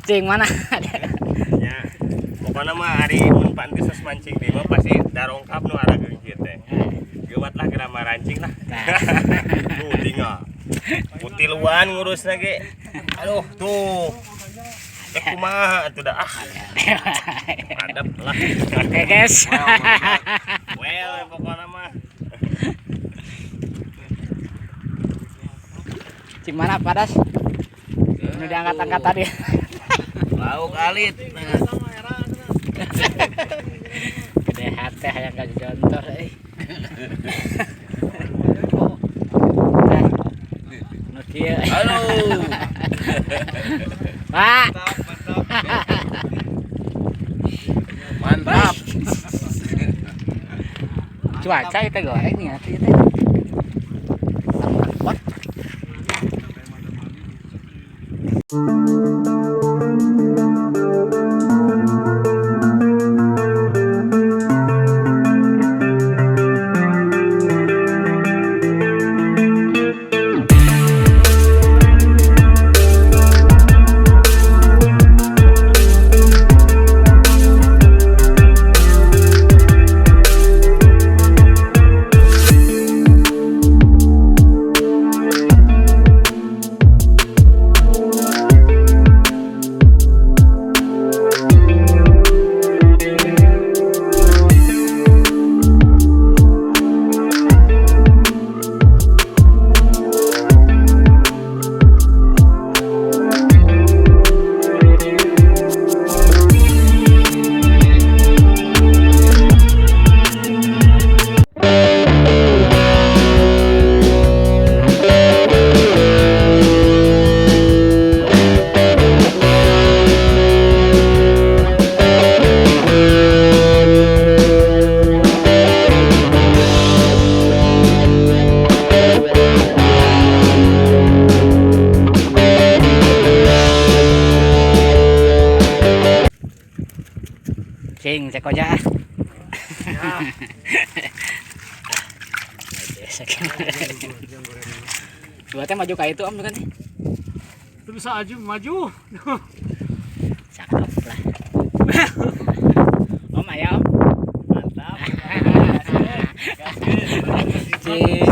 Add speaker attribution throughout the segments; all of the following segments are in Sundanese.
Speaker 1: Cing mana?
Speaker 2: Ya. Pokoknya mah ari mun pan geus mancing di mah pasti darongkap nu arageung kieu teh. Geuwat lah geura marancing lah. Tuh tinggal. Putiluan ngurusna ge. Aduh tuh. Kumaha atuh dah ah. Adep lah.
Speaker 1: Oke guys.
Speaker 2: Well, pokoknya mah.
Speaker 1: Cing mana padas? Ini diangkat-angkat tadi.
Speaker 3: Lauk alit.
Speaker 1: Gede hati hayang ka jontor euy. Nu kieu.
Speaker 3: Halo.
Speaker 1: Pak.
Speaker 3: Mantap.
Speaker 1: Cuaca itu goreng nih hati itu. Wah. Cing, cek aja. Dua teh maju ka itu om kan nih.
Speaker 4: Itu bisa aju maju.
Speaker 1: Cakep lah. Om ayo om.
Speaker 2: Mantap.
Speaker 1: Cing.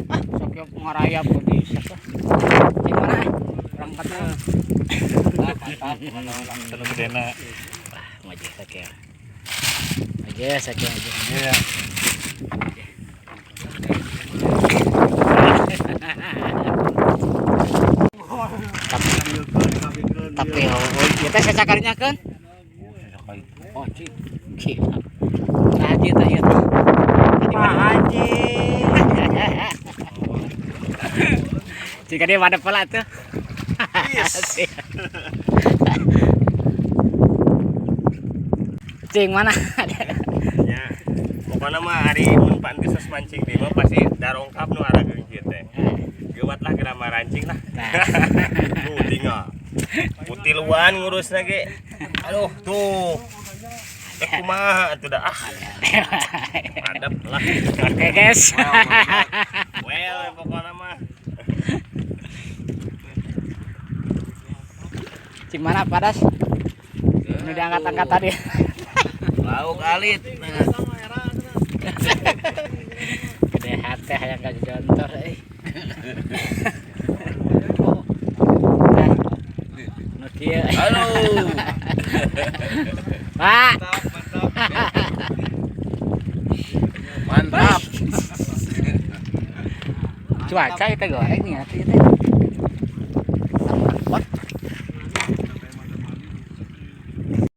Speaker 1: Ah, sok yo ngarayap kok bisa. Cing mana? Berangkatnya.
Speaker 2: Mantap. Mantap. Gedena.
Speaker 1: Wah, maju sakit. Maju sakit maju.
Speaker 2: Iya.
Speaker 1: Tapi oh, ieu teh sacakarinya kan? Oh, cing. Gila. Haji teh ieu teh.
Speaker 4: Pak Haji.
Speaker 1: Jika dia pada pala tuh.
Speaker 2: Yes.
Speaker 1: Cing mana?
Speaker 2: Ya. Pokoknya mah ari mun pan geus mancing di mah pasti darongkap nu arageung kieu teh. Geuwat lah geura marancing lah. Tuh tinggal. Putiluan ngurusna ge. Aduh tuh. Kumaha atuh dah ah. Adep lah.
Speaker 1: Oke guys.
Speaker 2: Well, pokoknya mah.
Speaker 1: Cing mana padas? Ini diangkat-angkat tadi.
Speaker 3: Lauk alit.
Speaker 1: Gede hati hayang ka jontor euy. Nu kieu.
Speaker 3: Halo.
Speaker 1: Pak.
Speaker 3: Mantap.
Speaker 1: Cuaca itu goreng nih hati itu.